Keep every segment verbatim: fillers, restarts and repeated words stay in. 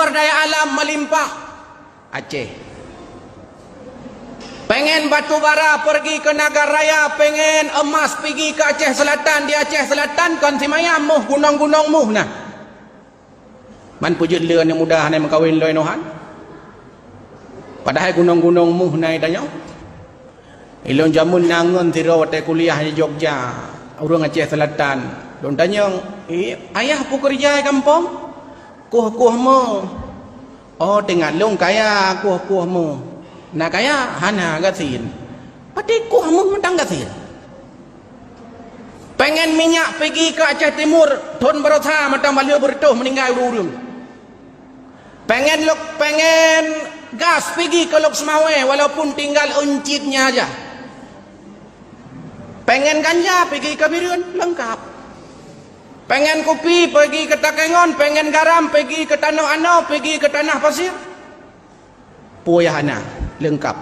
Daya alam melimpah. Aceh. Pengen batu bara pergi ke Nagan Raya, pengen emas pigi ke Aceh Selatan, di Aceh Selatan kon simayam muh, gunong-gunong muh na. Man peujeuet lé aneuk muda hana meukawen lom inoe han. Padahai gunong-gunong muh na tanyoe. Ilôn jameun na ngon sidroe watée kuliah di Jogja, ureuëng Aceh Selatan. Lôn tanyong, "Eh, ayah peue keureuja di gampông?" "Kueh-kueh meuh." "Oh, teuingat lôn kaya kueh-kueh meuh." "Na kaya?" "Hana, gasien." "Patéh kueh meuh mantong gasien?" Pengen minyak pigi ke Aceh Timur, thon baroesa mantong balheueh beureutoh meuninggai ureuëng-ureuëng. Pengen lok, pengen gas pigi ke Lhokseumawe walaupun tinggal euncitnya aja. Pengen ganja pigi ke Bireuen, leungkap. Pengen kupi pigi ke Takengon, pengen garam pigi ke Tanoh Anoe, pigi ke Tanah Pasir. Peue nyang hana, leungkap.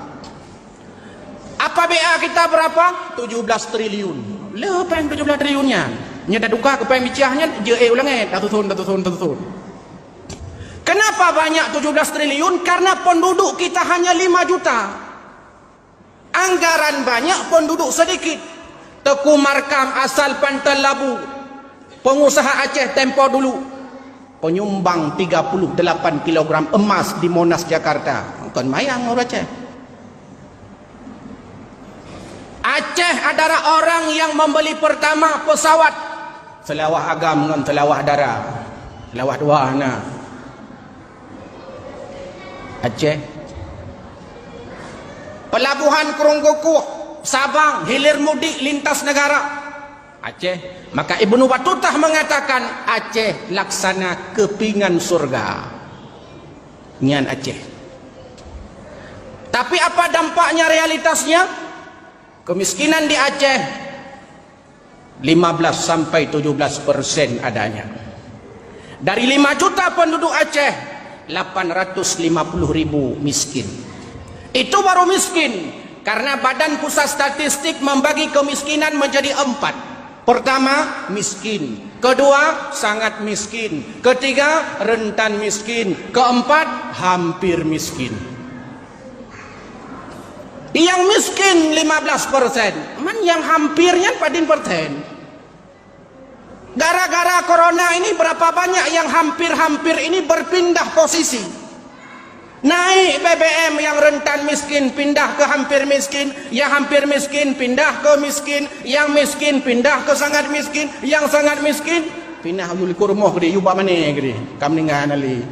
Apa B A kita berapa? Tujuh belas triliun. Le péng tujuh belas triliun nyan. Nyan tatuka keu péng bicah nyan, jeuet ék u langét, tasusun, tasusun, tasusun. Kenapa banyak tujuh belas triliun? Karena penduduk kita hanya lima juta. Anggaran banyak, penduduk sedikit. Teuku Markam asal Panton Labu, pengusaha Aceh tempo dulu, penyumbang tiga puluh delapan kilogram emas di Monas, Jakarta. Kon mayang ureuëng Aceh. Aceh adalah orang yang membeli pertama pesawat. Seulawah agam ngon seulawah dara. Seulawah dua na. Aceh. Pelabuhan Krueng Kukuh, Sabang, hilir mudik lintas negara. Aceh. Maka Ibnu Batutah mengatakan, Aceh laksana kepingan surga. Nyan Aceh. Tapi apa dampaknya, realitasnya? Kemiskinan di Aceh lima belas sampai tujuh belas persen adanya. Dari lima juta penduduk Aceh, delapan ratus lima puluh ribu miskin. Itu baru miskin, karena Badan Pusat Statistik membagi kemiskinan menjadi empat. Pertama, miskin. Kedua, sangat miskin. Ketiga, rentan miskin. Keempat, hampir miskin. Nyang miskin lima belas persen, man nyang hampir nyan padum persen. Gara-gara corona ini berapa banyak yang hampir-hampir ini berpindah posisi. Naik B B M, yang rentan miskin pindah ke hampir miskin, yang hampir miskin pindah ke miskin, yang miskin pindah ke sangat miskin, yang sangat miskin pindah yue likot rumoh keudeh, yue bak mané keudeh, ka meuninggai hana lé.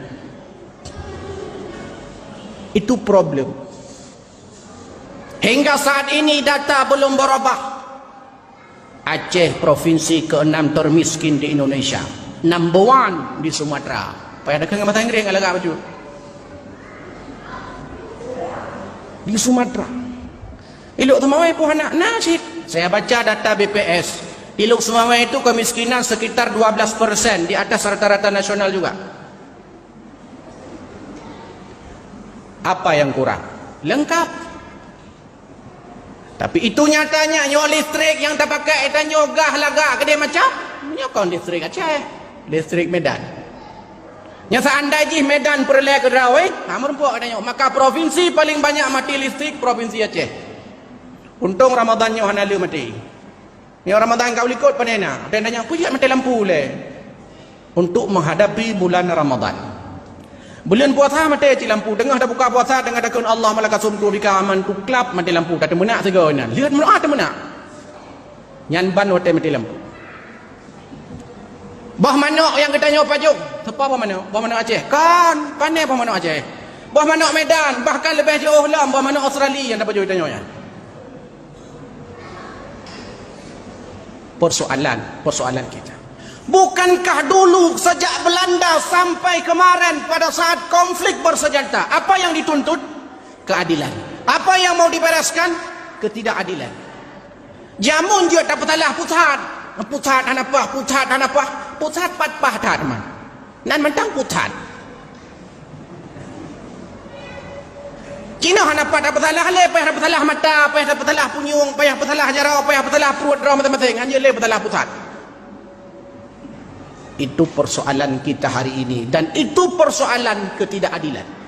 Itu problem. Hingga saat ini data belum berubah. Aceh provinsi keenam termiskin di Indonesia. Number one di Sumatera. Payah dakeueng bahasa Inggris nggak lagak bacut. Di Sumatera. Di Lhokseumawe pun hana, na cit. Saya baca data B P S. Di Lhokseumawe itu kemiskinan sekitar dua belas persen, di atas rata-rata nasional juga. Apa yang kurang? Lengkap. Tapi itu nyatanya, nyoe listrik nyang tapakai, tanyoe gah lagak keudeh macam, nyoe kon listrik Aceh, listrik Medan. Nya seandai jih Medan peureulée keudroe, ha, meurumpok tanyoe, maka provinsi paling banyak mati listrik provinsi Aceh. Untông Ramadan nyoe hana le mati. Nyoe Ramadan ka u likot pane na, dan tanyoe peue jeuet mati lampu lé. Untuk menghadapi bulan Ramadan. Buleuen puasa maté cit lampu, teungoh tabuka puasa, teungoh takheun Allahumma lakasumtu bika amantu, klap maté lampu, tateumeunak sigoe nyan. Lheueh meudoa teumeunak. Nyan ban watée maté lampu. Boh manok nyang geutanyoe pajoh, soe boh manok? Boh manok Aceh? Kon, pane boh manok Aceh? Boh manok Medan, bahkan leubeh jiôh lom boh manok Australia nyang tapajoh geutanyoe nyan. Persoalan, persoalan kita. Bukankah dulu sejak Belanda sampai kemarin pada saat konflik bersenjata, apa yang dituntut? Keadilan. Apa yang mau dibereskan? Ketidakadilan. Jameun jeuet tapeusalah pusat. Pusat hana paih, pusat hana paih. Pusat pat paih that man. Nan mantong pusat. Cina hana pat tapeusalah lé, payah tapeusalah mata, payah tapeusalah punyueng, payah peusalah jaroe, payah peusalah pruet droe maséng-maséng, hana lé peusalah pusat. Itu persoalan kita hari ini, dan itu persoalan ketidakadilan.